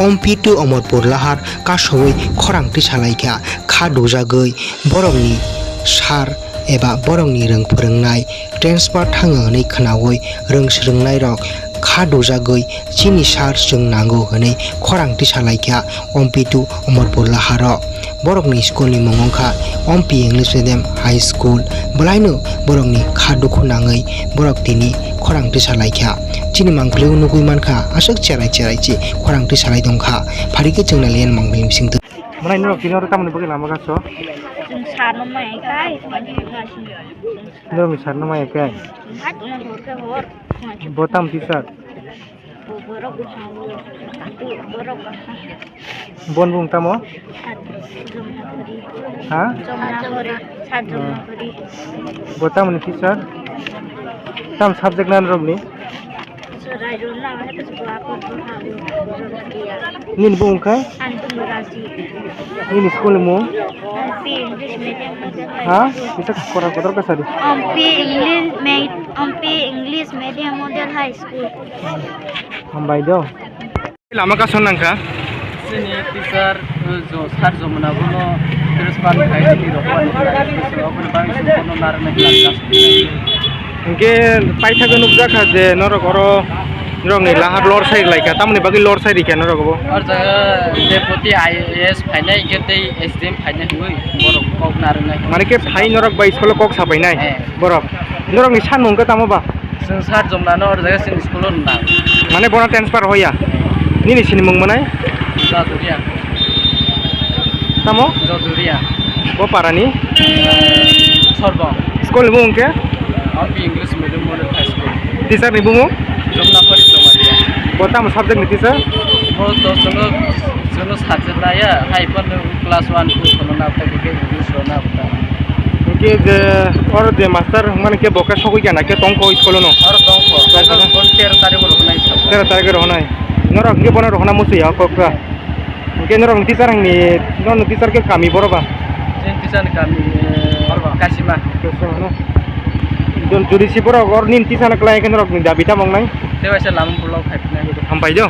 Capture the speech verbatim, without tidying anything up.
Ompitu Omorpur lahar kasowi khorang tisa laikha, kha dujagwi borokni sar eba borokni rwng phwrwngnai transfer thango hwnwi khwnawi rwng swrwngnairok kha dujagwi chini sar chwng nango hwnwi khorang tisa laikha Ompitu Omorpur laharo. Borokni school ni mung wngkha Ompi English Medium High School. Bwlaino borokni kha dukhu nangwi borok tini khorang tisa laikha. Chini mangpili o nugwi mankha, aswk cherai cherai chi khorang tisa lai tongkha. Phari khe chwng nai liyan mangpili bisingtwi. Mwnai norok tini oro tamoni bagwi lama gaso? Chwng sar no mai kai. Norokni sar no mai kai? Hat no hor khe hor. Bo tam teacher? Bo borok bwskango. Borok bwskango. Bon bung tamo? Sat Jomnathori. Ha? Jomnathori. Sat Jomnathori. Bo tamoni teacher? Tam subject nan romni? Chwrai rwna hwnkhe chwla kok bwkha rwkya. Nini bung khe? Ang bung Raji. Nini school ni mung? Ompi English medium model high school. Ha? Kisa kora kotor kasa di. Ompi English me-, Ompi English medium model high school. Hambai do. Lama kason nangkha? Sini teacher, uh, jo, sir Jomuna bono transfer khai di rok, obo ni bagwi song bono narwknai khlak. Hingke paithago nukjakha je norok oro norokni lahar lor sai laikha, tamoni bagwi lor sai rikha norok obo? Or jaga deputy I A S phainai, hingke tei S D M phainai hwnwi borok kok narwknai. Mane khe phai norok bai school kok sapainai? Eh. Borok. Norokni sanmung khe tamo ba? Chwng sir Jomnano or jaga chini school-o nang. Mane bono transfer hoya? Nini sinimung mwnai? Jaduriya. Tamo? Jaduriya. Bo parani? Sorbong. School ni bumung khe? Ampi English Medium Model High School. Teacher ni bumung? Jomna Pari Jomadiya. Bo tamo subject ni teacher? Bo to chwngno, chwngno subject naya, hai phano class one, two phano nabta khe English rw nabta. Hingke je oro je master hwnmani khe bo khe sogwi gana khe tongkho school-o no? Oro tongkho. Tongkho na? Oro tero tarikh o rohonai sa. Tero tarikh o rohonai. Norok hingke bono rohona muchung ya kok kha. Hingke norok ni teacher hingni, norok ni teacher khe kami boro ba? Chini teacher ni kami, eh, Kasima. Kasima no? Jon jodi si borok or nini teacher no klai khe norok ni dabi tamo wngnai? Tei waisa lama block hai phinai. Hambai do.